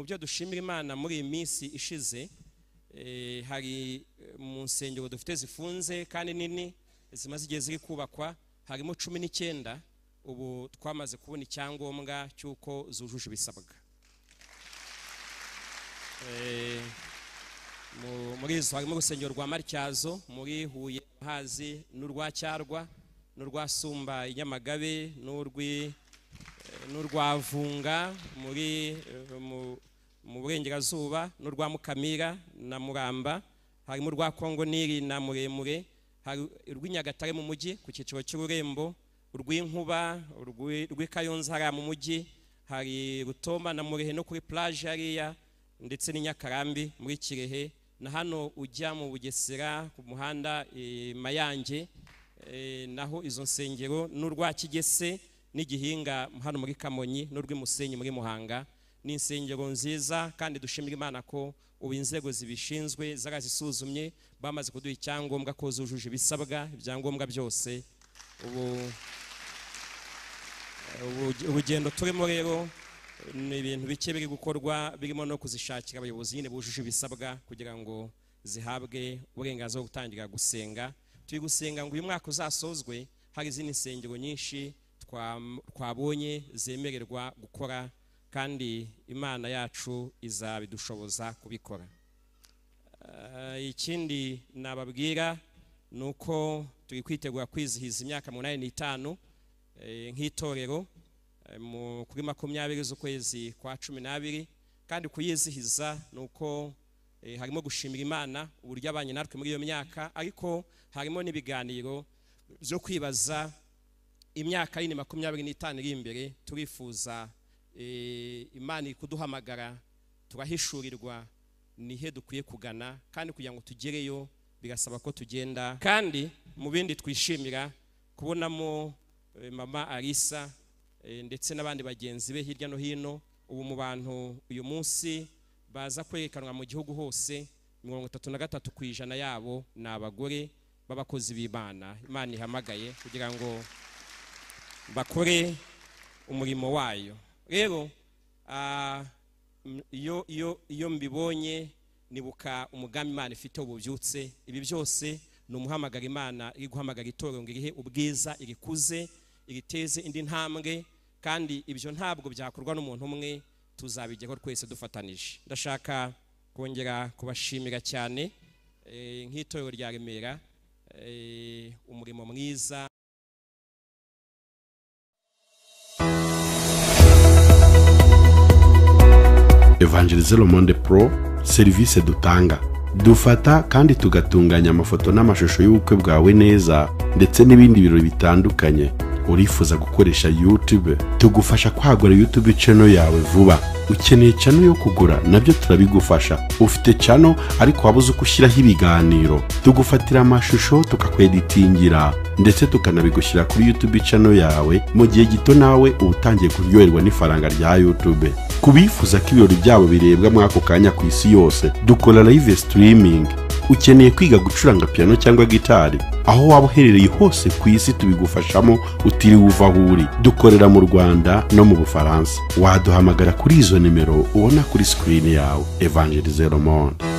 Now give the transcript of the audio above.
Mu byo dushimira Imana muri iyi minsi ishize, hari mu nsengero dufite zifunze kandi nini zimaze igihe ziri kubakwa, harimo 19 ubu twamaze kubona icyangombwa cy'uko zujuje ibisabwa. Muri izo harimo urusengero rwa Matyazo muri Huye Hazi, n'urwa Cyarwa, n'urwa Sumba i Nyamagabe, n'urwa Vunga muri mu Burengerazuba, n'urwa Mukamira na Muramba, harimo urwa Kongo Nili na Muremure, hari urw'Inyagatare mu mujyi ku cyiciro cy'Ururembo, urw'Inkuba, urw'Ikayonza hariya mu mujyi, hari Rutoma na Murehe no kuri plage hariya, ndetse n'Inyakarambi muri Kirehe, na hano ujya mu Bugesera ku muhanda Mayange, naho izo nsengero, n'urwa Kigese n'igihinga hano muri Kamonyi, n'urw'Imusenyi muri Muhanga. Ni insengero nziza kandi dushimira Imana ko ubu inzego zibishinzwe zarazisuzumye, bamaze kuduha icyangombwa ko zujuje ibisabwa, ibyangombwa byose. Ubu urugendo turimo rero ni ibintu bike biri gukorwa, birimo no kuzishakira abayobozi nyine bujuje ibisabwa kugira ngo zihabwe uburenganzira bwo gutangira gusenga. Turi gusenga ngo uyu mwaka uzasozwe hari izindi nsengero nyinshi twabonye zemererwa gukora, kandi Imana yacu izabidushoboza kubikora. Ikindi nababwira nuko turi kwitegura kwizihiza imyaka 85 nk'itorero kuri 20 z'ukwezi kwa 12, kandi kuyizihiza nuko harimo gushimira Imana uburyo abanye natwe muri iyo myaka, ariko harimo n'ibiganiro byo kwibaza imyaka yindi 25 iri imbere. Turifuza Imana ikuduhamagara, turahishurirwa nihe dukwiye kugana, kandi kugira ngo tugereyo bigasaba ko tugenda. Kandi mu bindi twishimira kubonamo mama Alisa ndetse n'abandi bagenzi be hirya no hino. Ubu mu bantu uyu munsi baza kwerekanwa mu gihugu hose, 33% yabo ni abagore b'abakozi b'Imana Imana ihamagaye kugira ngo bakore umurimo wayo. Rero iyo mbibonye nibuka umugambi Imana ifite ububyutse. Ibi byose ni umuhamagara Imana iri guhamagara itorero ngo irihe ubwiza, irikuze, iriteze indi ntambwe, kandi ibyo ntabwo byakorwa n'umuntu umwe, tuzabigeraho twese dufatanije. Ndashaka kongera kubashimira cyane nk'itorero rya Remera, umurimo mwiza. Evangelize Le Monde Pro, serivisi dutanga, dufata kandi tugatunganya amafoto n'amashusho y'ubukwe bwawe neza, ndetse n'ibindi birori bitandukanye. Urifuza gukoresha YouTube, tugufasha kwagura YouTube channel yawe vuba. Ukeneye channel yo kugura, nabyo turabigufasha. Ufite channel ariko wabuze uko ushyiraho ibiganiro, tugufatira amashusho tukakweditingira, ndetse tukanabigushyira kuri YouTube channel yawe mu gihe gito, nawe uba utangiye kuryoherwa n'ifaranga rya YouTube. Kubifuza ko ibirori byabo birebwa muri ako kanya ku isi yose, dukora live streaming. Ukeneye kwiga gucuranga piano cyangwa gitari, aho waba uherereye hose ku isi tubigufashamo utiriwe uva aho uri. Dukorera mu Rwanda no mu Bufaransa. Waduhamagara kuri izo nimero ubona kuri screen yawe. Evangelize Le Monde.